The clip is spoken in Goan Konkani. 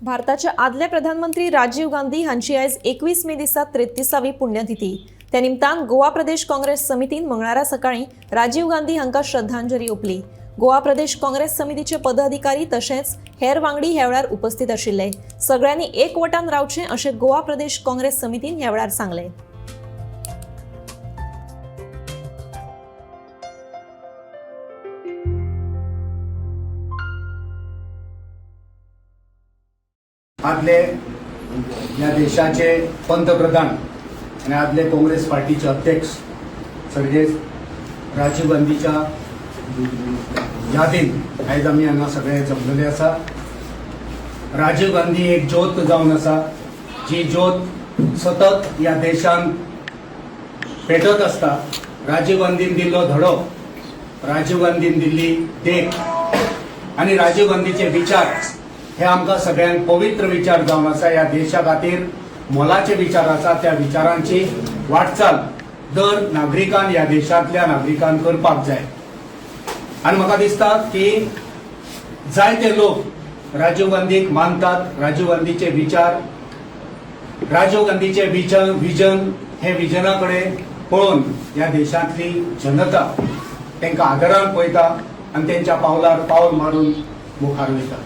भारताचे आदले प्रधानमंत्री राजीव गांधी हांची आयज 21 मे दिसा 33वी पुण्यतिथी. त्या निमतान गोवा प्रदेश काँग्रेस समितीन मंगळारा सकाळी राजीव गांधी हांकां श्रद्धांजली ओंपली. गोवा प्रदेश काँग्रेस समितीचे पदाधिकारी तशेंच हेर वांगडी ह्या वेळार उपस्थित आशिल्ले. सगळ्यांनी एकवटान रावचें अशें गोवा प्रदेश काँग्रेस समितीन ह्या वेळार सांगलें. आदले ह्या देशाचे पंतप्रधान आणि आदले काँग्रेस पार्टीचे अध्यक्ष सर्गेस्त राजीव गांधीच्या यादीन आयज आमी हांगा सगळे जमलेले आसा. राजीव गांधी एक ज्योत जावन आसा, जी ज्योत सतत ह्या देशांत पेटत आसता. राजीव गांधीन दिल्लो धडो, राजीव गांधीन दिल्ली देख आणि राजीव गांधीचे विचार हे आमकां सगळ्यांक पवित्र विचार जावन आसा. ह्या देशा खातीर मोलाचे विचार आसा. त्या विचारांची वाटचाल दर नागरिकान, ह्या देशांतल्या नागरिकान करपाक जाय. आनी म्हाका दिसता की जायते लोक राजीव गांधीक मानतात. राजीव गांधीचे विचार, राजीव गांधीचे विजन हे विजना कडेन पळोवन ह्या देशांतली जनता तांकां आदरान पळयता आनी तेंच्या पावलार पावल मारून मुखार वयता.